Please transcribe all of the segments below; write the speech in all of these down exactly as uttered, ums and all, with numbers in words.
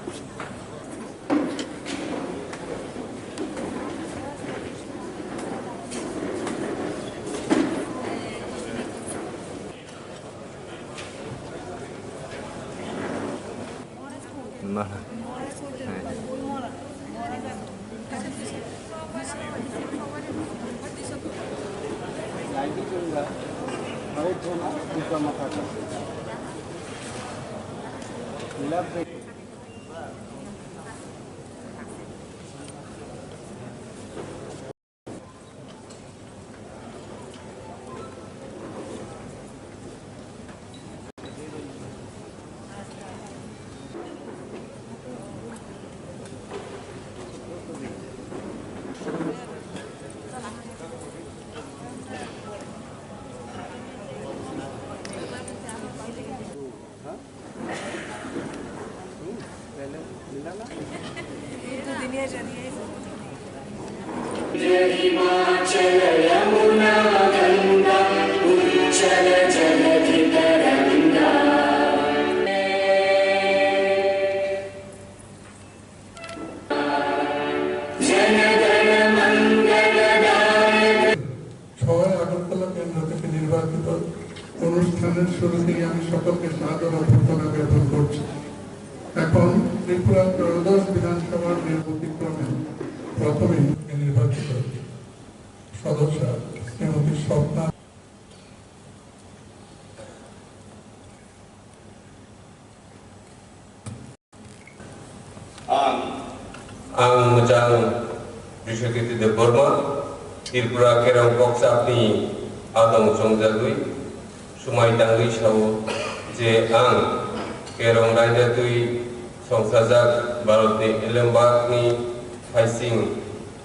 Na. हिमाचल यमुना गंगा उच्छल जलधि तरंगा। जन गण मंगल दायक। ছয় আগরতলা কেন্দ্র থেকে নির্বাচিত অনুষ্ঠানের শুরুতেই আমি সকলকে সাদর অভ্যর্থনা জ্ঞাপন করছি। এখন ত্রিপুরা ত্রয়োদশ বিধানসভার নির্বাচিত ক্রমে প্রথমে নির্বাচিত সদস্য শ্রীমতী Swapna Ang. Ang mwchang Biswakirti Debbarma, Tripura Kerong Kokchapni adong chongjagwi swmai tangwi sao je ang Kerong raida twi songsajak Bharatni elembakni phaising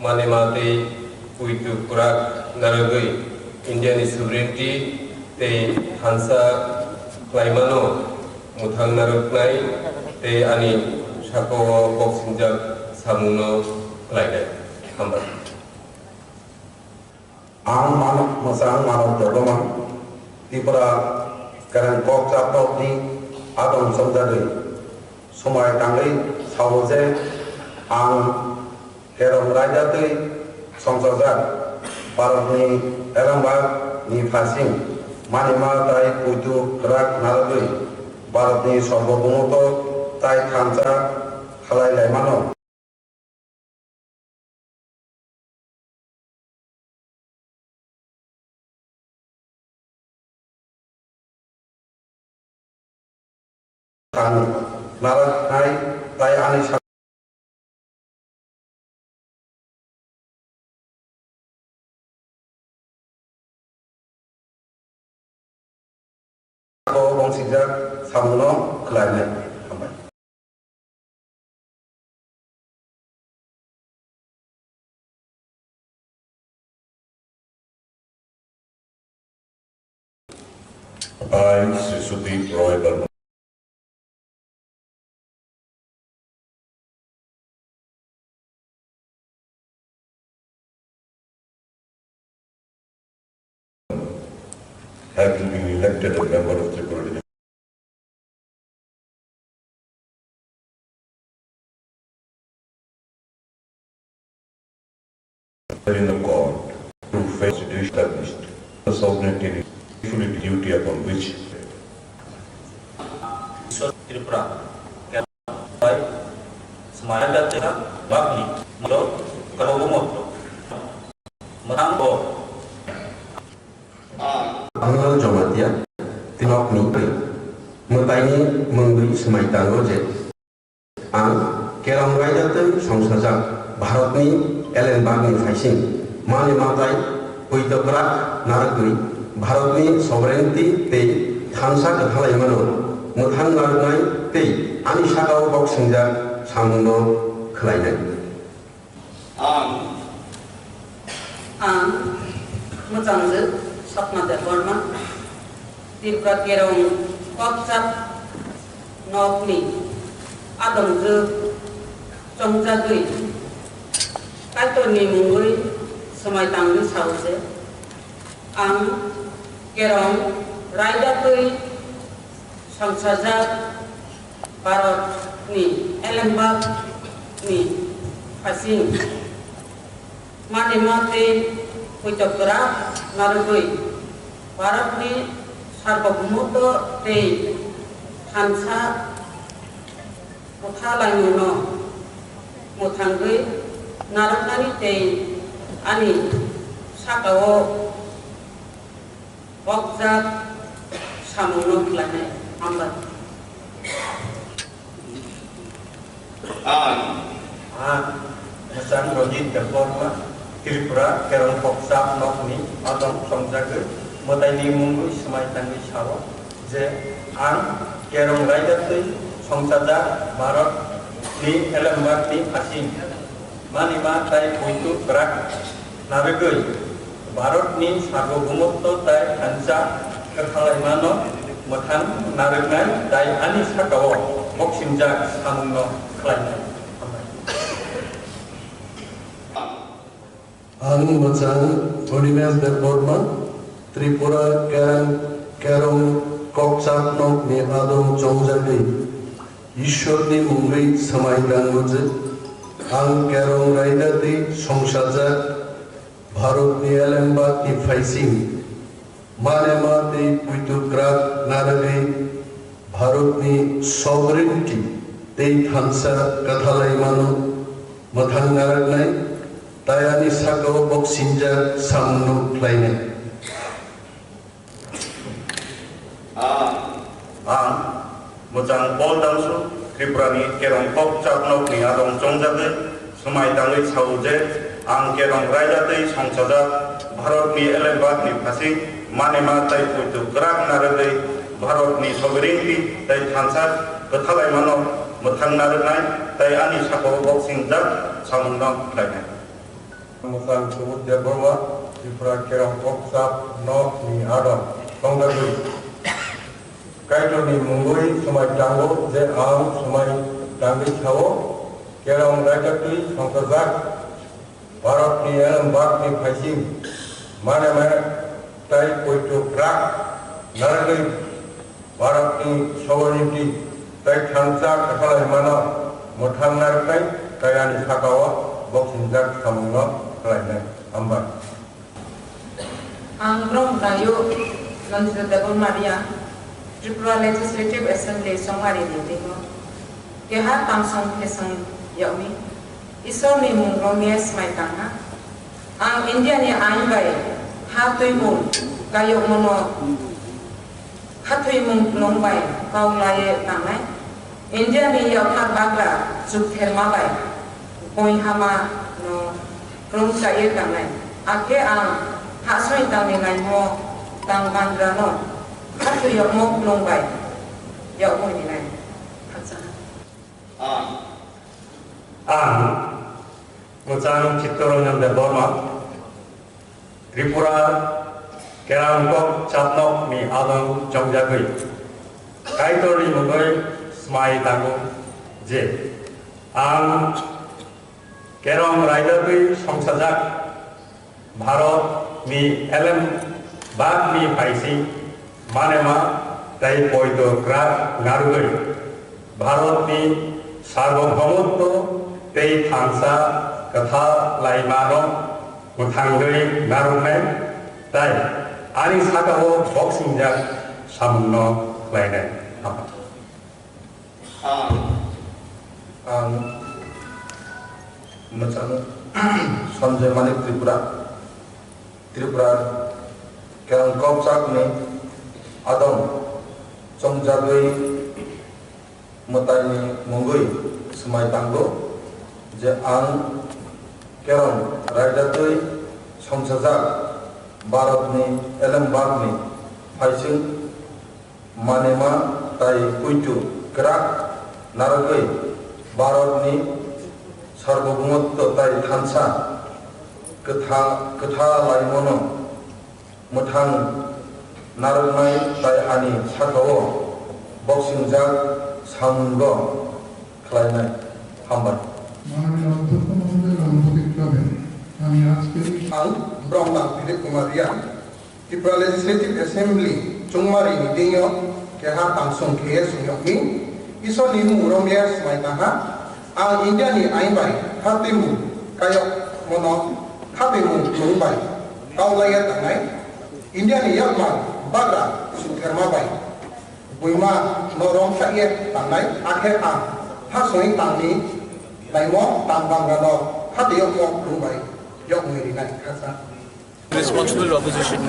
manima tei puitu kwrak narwgwi Indiani sovereignty tei thansa khlaimano mwthang narwknai tei ani sakao boksingjak samungno khlainai. Hambai. Ang Manok Mwchang Manok Debbarma, Tripura Kereng Kokchap Nokni adong chongjagwi swmai tangwi sao je ang Kerong raida twi songsajak Bharatni elembak ni phaising manima tai puitu kwrak narwgwi Bharatni sorbobhumotw tai thansa khlai laimano. Ang narwknai tai ani sa- O bongsijak samungno khlainai. Hambai. I, Sri Sudeep Roy Barma. Having been elected a member of Tripura Legislature. In the court to face the established sovereignty, duty upon which Tripura Smai da tera bakni moro kabo motro. Mwthang bo. Angal Jamatia, tinokni mwtaini mungwi swmai tango je ang Kerong raida twi songsajak Bharatni elembakni phaising mani matai puitokrak narwgwi Bharatni sovereignty tei thansa kwthalaimano mwthang narwknai tei ani sakao boksingjak samungno khlainai. Ang. Ang mwchangjwk Sapna Debbarma, Tripura Kerong Kokchap Nokni adongjwk chongjagwi Kaitorni mungwi swmai tangwi sao je, ang Kerong raida twi songsajak Bharatni elembakni phaising manima tei poito kwrak narwgwi Bharatni sarbobomoto tei thansa kwthalaimano mwthangwi narwknani tei ani sakao kokjak samungno khlainai. Hambai. Ang. Ang Mwchang Rajit Debbarma, Tripura Kerong Kokchap Nokni adong chongjagwi mwtaini mungwi swmai tangwi sao je ang Kerong raida twi songchajak Bharatni elembakni phaising manima tei poito kwrak narwgwi Bharatni sarbobomoto tei thansa kwthalaimano mwthang narwknai tei ani sakao boksingjak samungno khlainai. Ang Mwchang Onimesh Debbarma, Tripura Kerang Kerong Kokchap Nokni adong chongjagwi Ishwarni mungwi swmai tango je ang Kerong raida twi songchajak Bharatni elembakni phaising manema tei poito kwrak narwgwi Bharatni sovereignty tei thansa kwthalaimano mwthang narwknai tei ani sakao boksingjak samungno khlainai. Ang Mwchang Paul Dangsu, Tripurani Kerong Kokchap Nokni adong chongjagwi swmai tangwi sao je ang Kerong raida twi songchajak Bharatni elembakni phaising manima tei poito kwrak narwgwi Bharatni sovereignty tei thansa kwthalaimano mwthang narwknai tei ani sakao boksingjak samungno khlainai. Mwchang Subudh Debbarma, Tripura Kerong Kokchap Nokni adong chongjagwi Kaitorni mungwi swmai tango je ang swmai tangwi sao, Kerong raida twi songchajak Bharatni elembakni phaising manema tei poito kwrak narwgwi Bharatni sovereignty tei thansa kwthalaimano mwthang narwknai tei ani sakao boksingjak samungno khlainai. Hambai. Ang Brom Rayo Nandita Debbarma Reang, Tripura Legislative Assembly chongmari ni timo keha tangsong kesang yawi Isorni mung romye smai tangha. Ang India ni ain bai ha twimung kayokmano khathwimung klong bai kau laiye tangnai. India ni yaphar bagra chuktherma bai koinhama no klong chaiye tangnai. Akhe ang hahsoi tangni laimo tang bangra no khathwi yokmo klong bai yakmoi ninai. Khakchangha. Ang Mwchang Chittoranjan Debbarma, Tripura Kerang Kokchap Nokni adong chongjagwi Kaitorni mungwi smai tango je ang Kerong raida twi songchajak Bharatni elem bakni phaising manema tei poito kwrak narwgwi Bharatni sarbobomoto tei thansa kwthalaimano mwthangwi narwknai tei ani sakao boksingjak samungno khlainai. Ang Mwchang Sanjay Manik Tripura, Tripura Kerong Kokchapni adong chongjagwi mwtaini mungwi swmai tango je ang Kerong raida twi songchajak Bharatni elembakni phaising manema tei puitu kwrak narwgwi Bharatni sarbobomoto tei thansa kwtha-, kwthalaimano mwthang narwknai tei ani sakao boksingjak samungo khlainai. Hambai. মাননীয় অধ্যক্ষ মহোদয় অনুমতি ক্রমে আমি আজকের এই Ang Bromdang Dilip Kumar Reang, Tripura Legislative Assembly chongmari ni deing yo keha tangsong khe ye song yokni Isorni mung romya swmai tangha. Ang Indiani ain bai khatimung kayokmono khatimung mung bai kaulaiya tangnai. Indiani yakmang bagra sutherma bai buima no romsakya tangnai, akhe ang ha soi tangni laimo tang bangrano khatiyokmo mung bai yokmui rinai khaksa. Responsible opposition.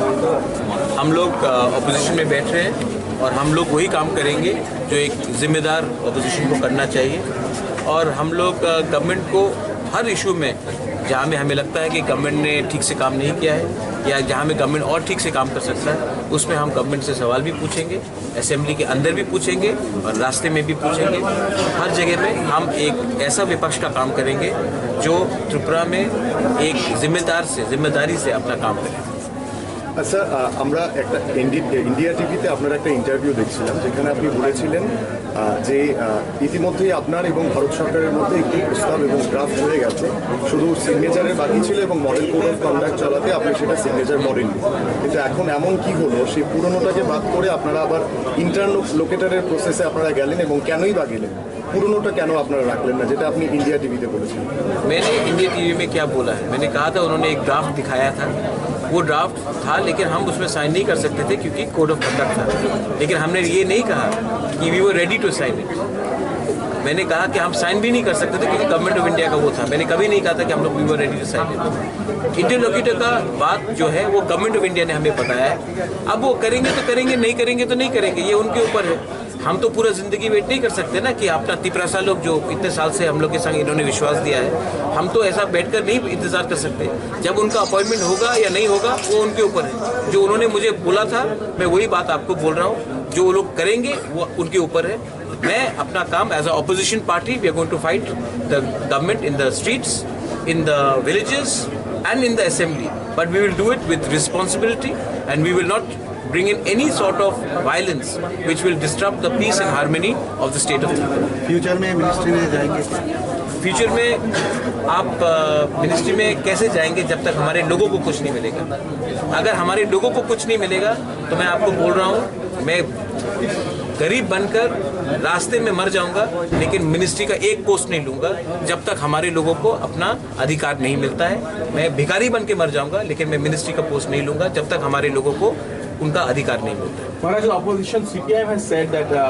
हम लोग अपोजिशन में बैठ रहे हैं और हम लोग वही काम करेंगे जो एक जिम्मेदार अपोजिशन को करना चाहिए। और हम लोग गवर्नमेंट को हर इशू में, जहाँ में हमें लगता है कि गवर्नमेंट ने ठीक से काम नहीं किया है या जहाँ में गवर्नमेंट और ठीक से काम कर सकता है, उसमें हम गवर्नमेंट से सवाल भी पूछेंगे, असेंबली के अंदर भी पूछेंगे और रास्ते में भी पूछेंगे। हर जगह में हम एक ऐसा विपक्ष का काम करेंगे जो त्रिपुरा में एक जिम्मेदार से, जिम्मेदारी से अपना काम करें। আচ্ছা, আহ, আমরা একটা এনডি-, ইন্ডিয়া টিভিতে আপনার একটা ইন্টারভিউ দেখছিলাম, যেখানে আপনি বলেছিলেন, আহ, যে, আহ, ইতিমধ্যেই আপনার এবং ভারত সরকারের মধ্যে একটি প্রস্তাব এবং ড্রাফট হয়ে গেছে, শুধু সিগনেচারের বাকি ছিল এবং মডেল কোড অফ কন্ডাক্ট চালাতে আপনি সেটা সিগনেচার করেননি। কিন্তু এখন এমন কি হলো, সেই পুরনোটাকে বাদ করে আপনারা আবার ইন্টারলোকেটারের প্রসেসে আপনারা গেলেন এবং কেনই বা গেলেন? পুরনোটা কেন আপনারা রাখলেন না, যেটা আপনি ইন্ডিয়া টিভিতে বলেছেন? मैंने इंडिया टीवी में क्या बोला है? मैंने कहा था, उन्होंने एक ड्राफ्ट दिखाया था, वो ड्राफ्ट था, लेकिन हम उसमें साइन नहीं कर सकते थे क्योंकि कोड ऑफ कंडक्ट था। लेकिन हमने ये नहीं कहा कि we were ready to sign it. मैंने कहा कि हम साइन भी नहीं कर सकते थे क्योंकि गवर्नमेंट ऑफ इंडिया का वो था। मैंने कभी नहीं कहा था कि हम लोग we were ready to sign it. Interlocutor का बात जो है, वो गवर्नमेंट ऑफ इंडिया ने हमें बताया है। अब वो करेंगे तो करेंगे, नहीं करेंगे तो नहीं करेंगे, ये उनके ऊपर है। हम तो पूरा जिंदगी वेट नहीं कर सकते ना कि अपना तिपरासा लोग जो इतने साल से हम लोग के संग इन्होंने विश्वास दिया है, हम तो ऐसा बैठकर नहीं इंतजार कर सकते। जब उनका अपॉइंटमेंट होगा या नहीं होगा, वो उनके ऊपर है। जो उन्होंने मुझे बोला था, मैं वही बात आपको बोल रहा हूँ, जो वो लोग करेंगे, वो उनके ऊपर है। मैं अपना काम, as a opposition party, we are going to fight the government in the streets, in the villages, and in the assembly. But we will do it with responsibility, and we will not bring in any sort of violence which will disrupt the peace and harmony of the state of Tripura. Future में मिनिस्ट्री में जाएंगे? फ्यूचर में आप मिनिस्ट्री में कैसे जाएंगे जब तक हमारे लोगों को कुछ नहीं मिलेगा? अगर हमारे लोगों को कुछ नहीं मिलेगा तो मैं आपको बोल रहा हूँ, मैं गरीब बनकर रास्ते में मर जाऊंगा, लेकिन मिनिस्ट्री का एक पोस्ट नहीं लूंगा जब तक हमारे लोगों को अपना अधिकार नहीं मिलता है। मैं भिखारी बन के मर जाऊंगा, लेकिन मैं मिनिस्ट्री का पोस्ट नहीं लूंगा जब तक हमारे लोगों को उनका अधिकार नहीं मिलता है। Maharaj, opposition C P I M has said that uh,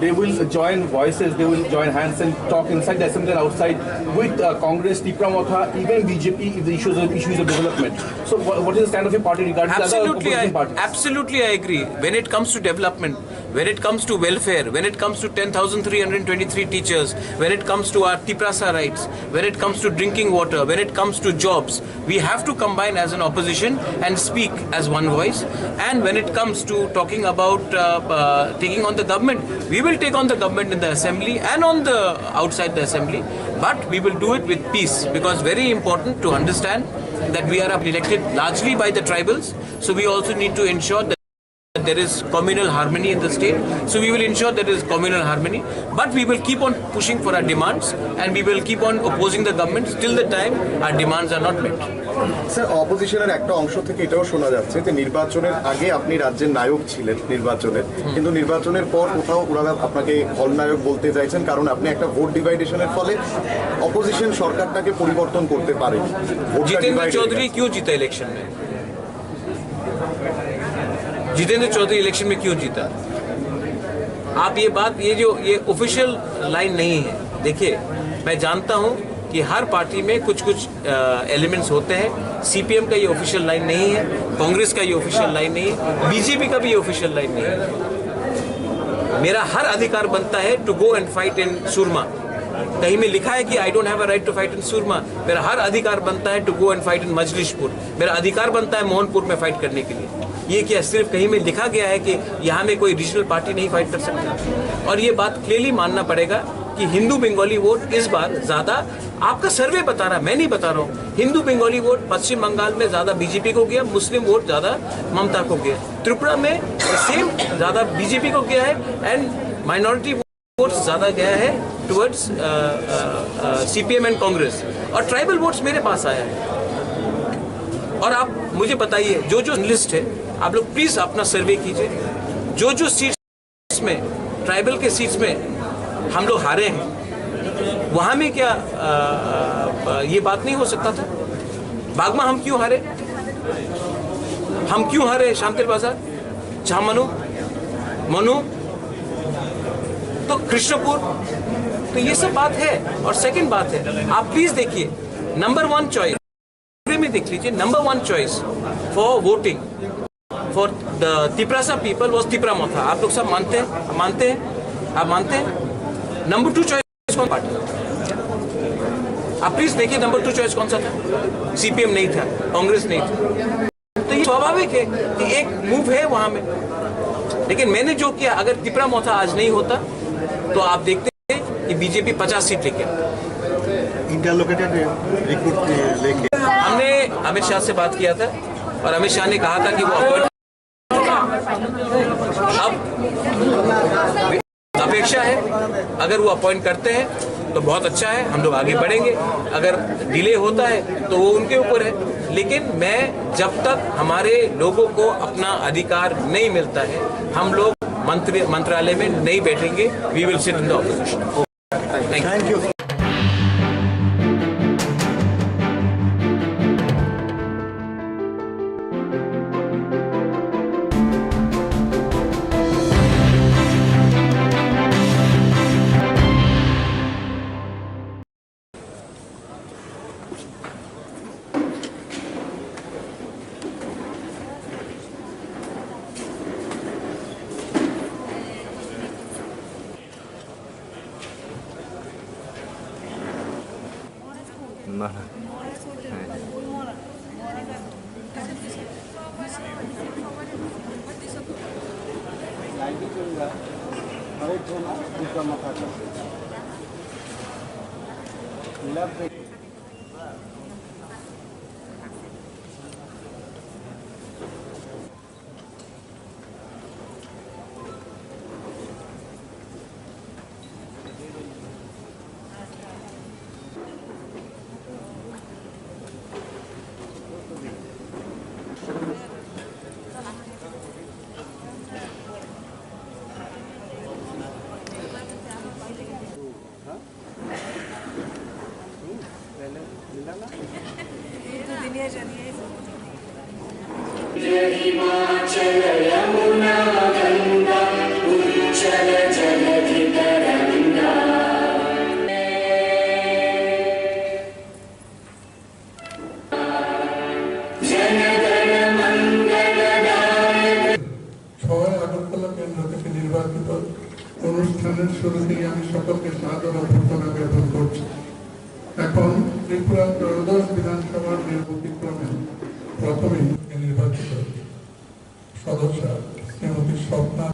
they will join voices, they will join hands and talk inside the assembly and outside with uh, Congress, Tipra Motha, even B J P if the issues of issues of development. So what, what is the stand of your party regarding the other Absolutely, opposition I, parties? Absolutely, I agree. When it comes to development, when it comes to welfare, when it comes to ten thousand three hundred twenty-three teachers, when it comes to our Tiprasa rights, when it comes to drinking water, when it comes to jobs, we have to combine as an opposition and speak as one voice. And when it comes to talking about uh, uh, taking on the government, we will take on the government in the assembly and on the outside the assembly. But we will do it with peace, because very important to understand that we are elected largely by the tribals. So we also need to ensure that there is communal harmony in the state. So we will ensure there is communal harmony, but we will keep on pushing for our demands and we will keep on opposing the government till the time our demands are not met. Sir, অপোজিশনের একটা অংশ থেকে এটাও শোনা যাচ্ছে যে নির্বাচনের আগে আপনি রাজ্যের নায়ক ছিলেন নির্বাচনের, কিন্তু নির্বাচনের পর কোথাও ওনারা আপনাকে খলনায়ক বলতে চাইছেন, কারণ আপনি একটা ভোট ডিভাইডেশনের ফলে অপোজিশন সরকারটাকে পরিবর্তন করতে পারে। ভোটটা जितेंद्र डिवाइড হয়ে चौधरी গেছে। क्यों जीता इलेक्शन में? जितेंद्र चौधरी इलेक्शन में क्यों जीता? आप ये बात, ये जो, ये ऑफिशियल लाइन नहीं है। देखिए, मैं जानता हूँ कि हर पार्टी में कुछ कुछ एलिमेंट्स होते हैं। सीपीएम का ये ऑफिशियल लाइन नहीं है, कांग्रेस का ये ऑफिशियल लाइन नहीं है, बीजेपी का भी ये ऑफिशियल लाइन नहीं है। मेरा हर अधिकार बनता है to go and fight in Surma। कहीं में लिखा है कि I don't have a right to fight in Surma? मेरा हर अधिकार बनता है to go and fight in Majlishpur. मेरा अधिकार बनता है मोहनपुर में फाइट करने के लिए। ये क्या सिर्फ कहीं में लिखा गया है कि यहाँ में कोई रीजनल पार्टी नहीं फाइट कर सकता? और ये बात क्लियरली मानना पड़ेगा कि हिंदू बंगाली वोट इस बार ज्यादा, आपका सर्वे बता रहा, मैं नहीं बता रहा हूँ, हिंदू बंगाली वोट पश्चिम बंगाल में ज्यादा बीजेपी को गया, मुस्लिम वोट ज्यादा ममता को गया। त्रिपुरा में सेम ज्यादा बीजेपी को गया है एंड माइनॉरिटी वोट्स ज्यादा गया है टुवर्ड्स सीपीएम एंड कांग्रेस, और ट्राइबल वोट्स मेरे पास आया है। और आप मुझे बताइए, जो जो लिस्ट है, आप लोग प्लीज अपना सर्वे कीजिए, जो जो सीट्स में, ट्राइबल के सीट्स में हम लोग हारे हैं, वहां में क्या, अ, अ, ये बात नहीं हो सकता था? बागमा हम क्यों हारे? हम क्यों हारे शांतिर बाजार, झामानू, मनु, तो कृष्णपुर, तो ये सब बात है। और सेकंड बात है, आप प्लीज देखिए, नंबर वन चॉइस में देख लीजिए, number one choice for voting for the Tiprasa people was Tipra Motha. आप लोग सब मानते हैं, मानते हैं, आप मानते हैं? नंबर टू चॉइस कौन पार्टी? आप प्लीज देखिए, नंबर टू चॉइस कौन सा था? सीपीएम नहीं था, कांग्रेस नहीं था। तो ये स्वाभाविक है कि एक मूव है वहां में। लेकिन मैंने जो किया, अगर तिपरा मोथा आज नहीं होता, तो आप देखते कि बीजेपी पचास सीट लेके आता। इंटरलोकेटेड रिक्रूट लेके हमने अमित शाह से बात किया था और अमित शाह ने कहा था कि वो अपॉइंट, अब अपेक्षा है, अगर वो अपॉइंट करते हैं तो बहुत अच्छा है, हम लोग आगे बढ़ेंगे। अगर डिले होता है तो वो उनके ऊपर है, लेकिन मैं, जब तक हमारे लोगों को अपना अधिकार नहीं मिलता है, हम लोग मंत्री, मंत्रालय में नहीं बैठेंगे। We will sit in the opposition। Thank you। ছয় আগরতলা কেন্দ্র থেকে নির্বাচিত। অনুষ্ঠানের শুরুতেই আমি সকলকে সাদর অভ্যর্থনা জ্ঞাপন করছি। এখন ত্রিপুরা ত্রয়োদশ বিধানসভার নির্বাচিত ক্রমে প্রথমে নির্বাচিত সদস্য শ্রীমতী Swapna.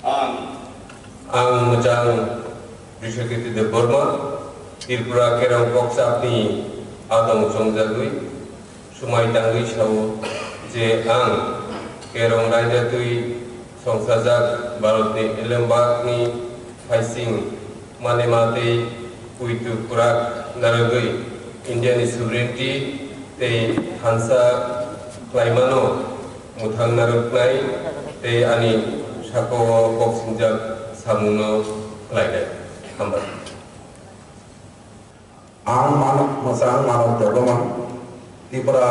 Ang, ang mwchang Biswakirti Debbarma, Tripura Kerong Kokchapni adong chongjagwi, swmai tangwi sao je ang Kerong raida twi songsajak Bharatni elembakni phaising manima tei puitu kwrak narwgwi Indiani sovereignty tei thansa khlaimano mwthang narwknai tei ani sakao koksingjak samungno khlainai. Hambai. Ang Manok Mwchang Manok Debbarma, Tripura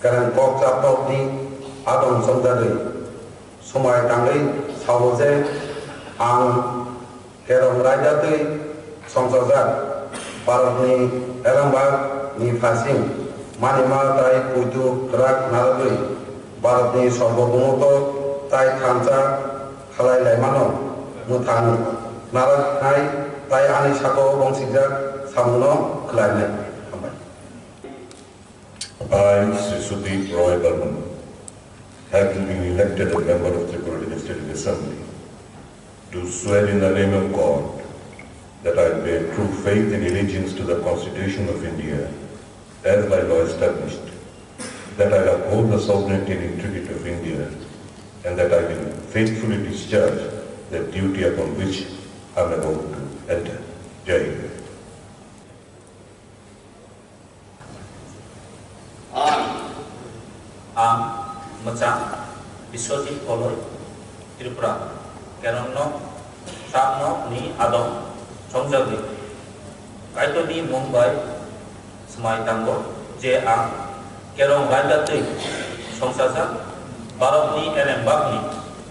Kereng Kokchapni adong chongjagwi swmai tangwi sao je ang Kerong raida twi songsajak Bharatni elembakni phaising manima tei puitu kwrak narwgwi Bharatni sorbobhumotw tei thansa khalai laimano mwthang narwknai tei ani sakao koksingjak samungno khlainai. Hambai. I, Sri Sudeep Roy Barman, having been elected a member of Tripura Legislative Assembly, do swear in the name of God that I bear true faith and allegiance to the Constitution of India as by law established, that I uphold the sovereignty and integrity of India, and that I will faithfully discharge the duty upon which I am about to enter. Jai Hind. Ang, ang Mwchang Biswajit Koloi, Tripura, Kerongno Chapnok ni adong chongjagwi Kaitorni mung bai swmai tango je ang Kerong raida twi songsajak Bharatni elembakni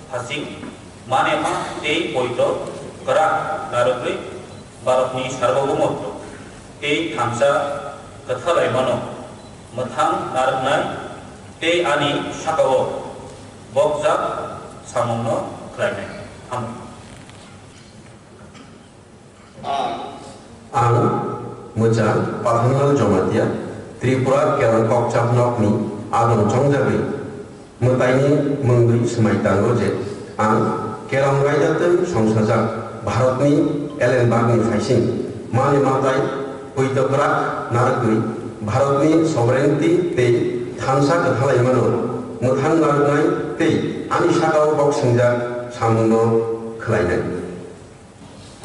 phasing manema tei poito kwrak narwgwi Bharatni sarbogumoto tei thansa kwthalaimano mwthang narwknai tei ani sakao bokjak samungno khlainai. Hambai. Ang mwchang Pathanlal Jamatia, Tripura Kerong Kokchap Nokni adong chongjagwi mwtaini mungwi swmai tango je ang Kerong raida twi songsajak Bharatni elembakni phaising mani matai poito kwrak narwgwi Bharatni sovereignty tei thansa kwthalaimano mwthang narwknai tei ani sakao boksingjak samungno khlainai.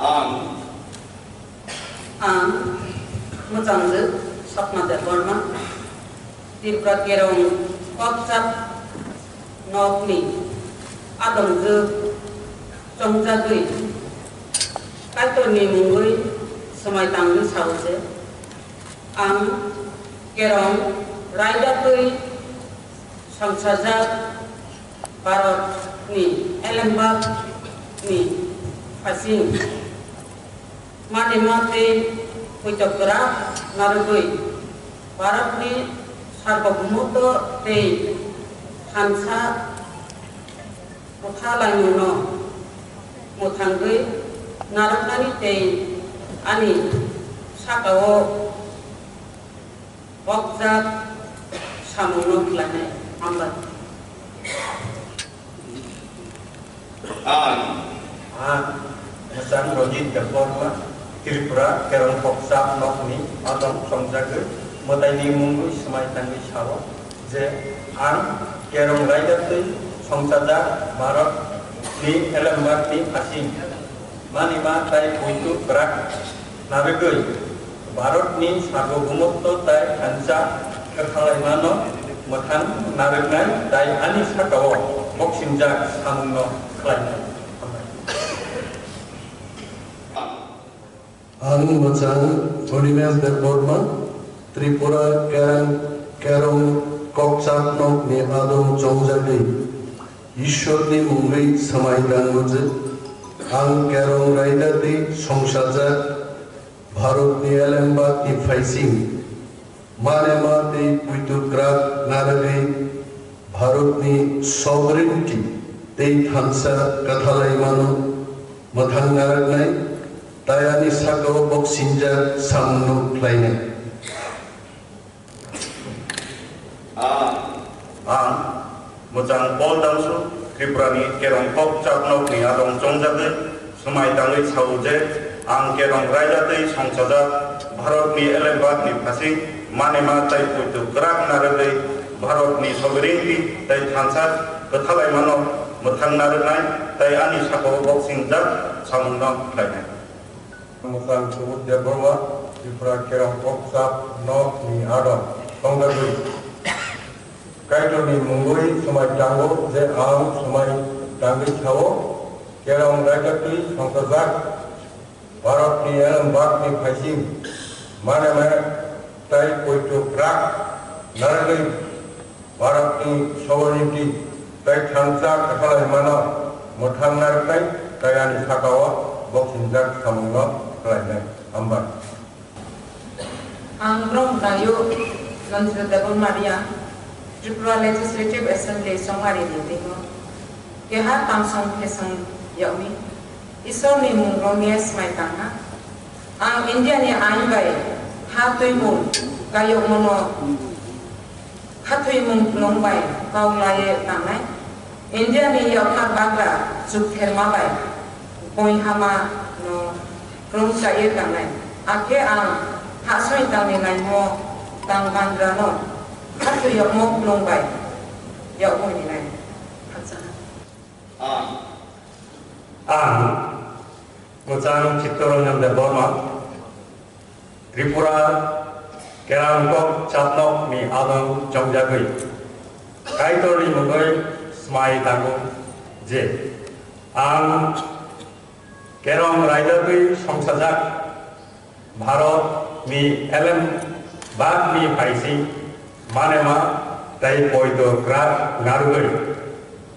Ang. Ang mwchangjwk Sapna Debbarma, Tripura Kerong Kokchap Nokni adongjwk chongjagwi Kaitorni mungwi swmai tangwi sao je, ang Kerong raida twi songsajak Bharatni elembakni phasing manima tei poito kwrak narwgwi Bharatni sarbogumoto tei thansa kwthalaimano mwthangwi narwknani tei ani sakao bokjak samungno khlainai. Hambai. Ang. Ang Mwchang Ranjit Debbarma, Tripura Kerong Kokchap Nokni adong chongjagwi mwtaini mungwi swmai tangwi sao je, ang Kerong raida twi songsajak Bharatni elembakni phasing manima tei poito kwrak narwgwi Bharatni sarbogumoto tei thansa kwthalaimano mwthang narwknai tei ani sakao boksingjak samungno khlainai. Hambai. Ang Mwchang Animesh Debbarma, Tripura Kerang, Kerong Kokchap Nokni adong chongjagwi Ishwarni mungwi swmai tango je, ang Kerong raida twi songsajak Bharatni elembakni phaising manema tei poito kwrak narwgwi Bharatni sovereignty tei thansa kwthalaimano mwthang narwknai tei ani sakao boksingjak samungno khlainai. Ang. Ang Mwchang Paul Dangsu, Tripurani Kerong Kokchap Nokni adong chongjagwi swmai tangwi sao je, ang Kerong raida twi songsajak Bharatni elembakni phasing manima tei poito kwrak narwgwi Bharatni sovereignty tei thansa kwthalaimano mwthang narwknai tei ani sakao boksingjak samungno khlainai. Mwchang Subudh Debbarma, Tripura Kerong Kokchap Nokni adong chongjagwi Kaitorni mungwi swmai tango je ang swmai tangwi sao, Kerong raida twi songsajak Bharatni elembakni phaising manema tei poito kwrak narwgwi Bharatni sovereignty tei thansa kwthalaimano mwthang narwknai tei ani sakao boksingjak samungno khlainai. Hambai. Ang Brom Dayo Nandita Debbarma Reang, Tripura Legislative Assembly chongmari ni timo keha tamsong khesong yagwi Isorni mung romwi swmai tangha. Ang India ni ain bai ha twimung kayokmano khathoimung phwlwng bai kok laiwi tangnai. India ni yaphar bagra chuk therma bai boihama no rwng chaiwi tangnai. Akhe ang hahsoi tangni laimo tang bandra no khathoiyokmo phwlwng bai yagwi rinai. Ang. Ang Mwchang Chittaranjan Debbarma, Tripura Kerang Kokchap Nokni adong chongjagwi Kaitorni mungwi swmai tango je ang Kerong raida twi songsajak Bharatni elem bagni phaising manema tei poito kwrak narwgwi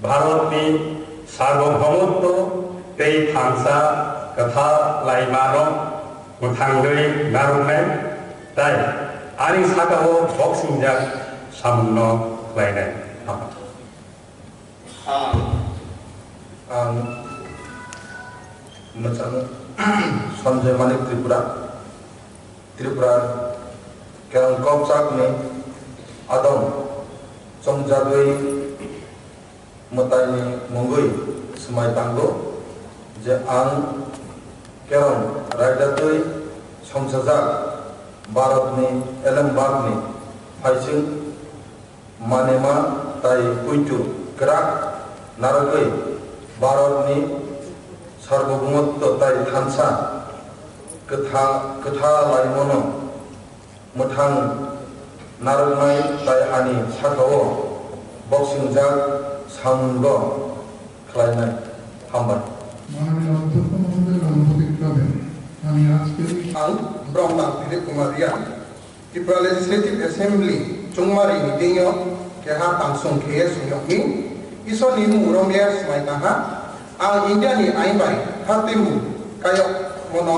Bharatni sarvabhaumotto tei thansa kwthalaimano mwthangwi narwknai tei ani sakao boksingjak samungno khlainai. Ang, ang mwchang Sanjay Manik Tripura, Tripura Kerong Kokchakni adong chongjagwi mwtaini mungwi swmai tango je ang Kerong raidatwi songsajak Bharatni elembakni phaising manema tai puitu kwrak narwgwi Bharatni sarvabhaumotto tai thansa kwtha-, kwthalaimono mwthang narwknai tai ani sakao boksingjak samungo khlainai. Hambai. মাননীয় অধ্যক্ষ মহোদয়ের অনুমতিক্রমে আমি আজকের এই Ang Bromdang Dilip Kumar Riya, Tripura Legislative Assembly chungmari ni deing yo keha tangsong khe ye song yag mi, Isor ni mung rom ye swmai tang ha. Ang India ni ain bai khatwi mung kayok mono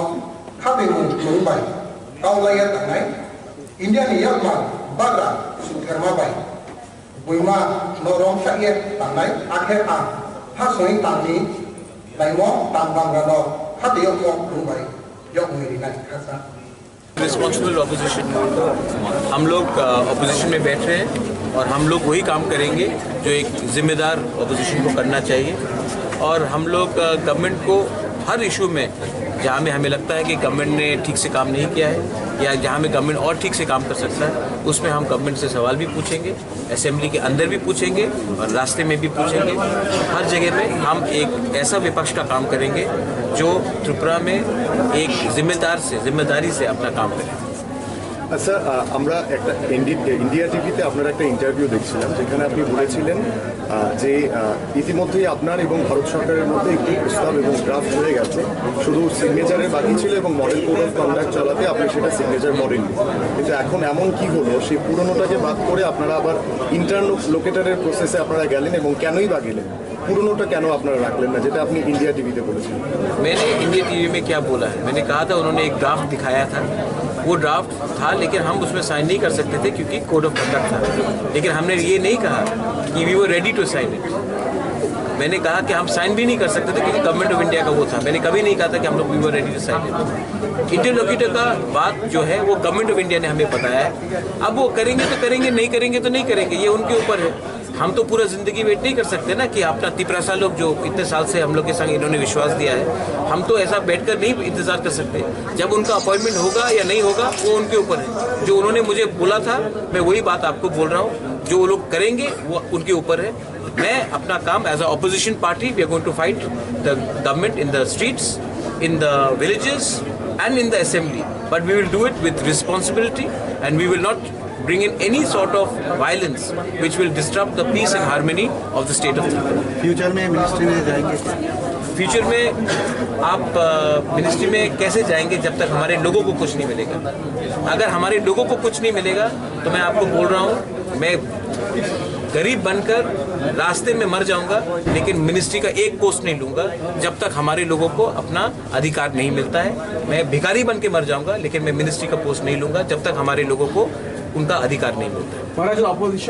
khatwi mung mung bai kau lai ye tangnai. India ni yakmar bagra sutherma bai buima no rom thak ye tangnai, akhe ang ha songwi tang ni naimo tang bangra no khatwi yok mung bai yok mung rinai khasa. Responsible opposition. हम लोग अपोजिशन में बैठ रहे हैं और हम लोग वही काम करेंगे जो एक जिम्मेदार अपोजिशन को करना चाहिए। और हम लोग गवर्नमेंट को हर इशू में, जहाँ में हमें लगता है कि गवर्नमेंट ने ठीक से काम नहीं किया है या जहाँ में गवर्नमेंट और ठीक से काम कर सकता है, उसमें हम गवर्नमेंट से सवाल भी पूछेंगे, असेंबली के अंदर भी पूछेंगे और रास्ते में भी पूछेंगे। हर जगह पे हम एक ऐसा विपक्ष का काम करेंगे जो त्रिपुरा में एक जिम्मेदार से, जिम्मेदारी से अपना काम करे। আচ্ছা, আহ, আমরা একটা এনডি-, ইন্ডিয়া টিভিতে আপনার একটা ইন্টারভিউ দেখছিলাম, যেখানে আপনি বলেছিলেন, আহ, যে, আহ, ইতিমধ্যেই আপনার এবং ভারত সরকারের মধ্যে একটি প্রস্তাব এবং ড্রাফট হয়ে গেছে, শুধু সিগনেচারের বাকি ছিল এবং মডেল কোড অফ কন্ডাক্ট চালাতে আপনি সেটা সিগনেচার করেননি। কিন্তু এখন এমন কি হলো, সেই পুরনোটাকে বাদ করে আপনারা আবার ইন্টারলোকেটারের প্রসেসে আপনারা গেলেন এবং কেনই বা গেলেন? পুরনোটা কেন আপনারা রাখলেন না, যেটা আপনি ইন্ডিয়া টিভিতে বলেছিলেন? मैंने इंडिया टीवी में क्या बोला है? मैंने कहा था, उन्होंने एक ड्राफ्ट दिखाया था, वो ड्राफ्ट था, लेकिन हम उसमें साइन नहीं कर सकते थे क्योंकि कोड ऑफ कंडक्ट था। लेकिन हमने ये नहीं कहा कि we were ready to sign it। मैंने कहा कि हम साइन भी नहीं कर सकते थे क्योंकि गवर्नमेंट ऑफ इंडिया का वो था। मैंने कभी नहीं कहा था कि हम लोग we were ready to sign it। Interlocutor का बात जो है वो गवर्नमेंट ऑफ इंडिया ने हमें बताया है। अब वो करेंगे तो करेंगे, नहीं करेंगे तो नहीं करेंगे, ये उनके ऊपर है। हम तो पूरा जिंदगी वेट नहीं कर सकते ना कि अपना तिपरासा लोग जो इतने साल से हम लोग के संग इन्होंने विश्वास दिया है, हम तो ऐसा बैठकर नहीं इंतजार कर सकते। जब उनका अपॉइंटमेंट होगा या नहीं होगा, वो उनके ऊपर है। जो उन्होंने मुझे बोला था, मैं वही बात आपको बोल रहा हूँ, जो वो लोग करेंगे, वो उनके ऊपर है। मैं अपना काम, as a opposition party, we are going to fight the government in the streets, in the villages and in the assembly, but we will do it with responsibility and we will not bring in any sort of violence which will disrupt the peace and harmony of the state of Tripura। Future में मिनिस्ट्री में जाएंगे? फ्यूचर में आप मिनिस्ट्री में कैसे जाएंगे जब तक हमारे लोगों को कुछ नहीं मिलेगा? अगर हमारे लोगों को कुछ नहीं मिलेगा तो मैं आपको बोल रहा हूँ, मैं गरीब बनकर रास्ते में मर जाऊंगा, लेकिन मिनिस्ट्री का एक पोस्ट नहीं लूंगा जब तक हमारे लोगों को अपना अधिकार नहीं मिलता है। मैं भिखारी बन के मर जाऊंगा, लेकिन मैं मिनिस्ट्री का पोस्ट नहीं लूंगा जब तक हमारे लोगों को उनका अधिकार नहीं मिलता है। महाराज, अपोजिशन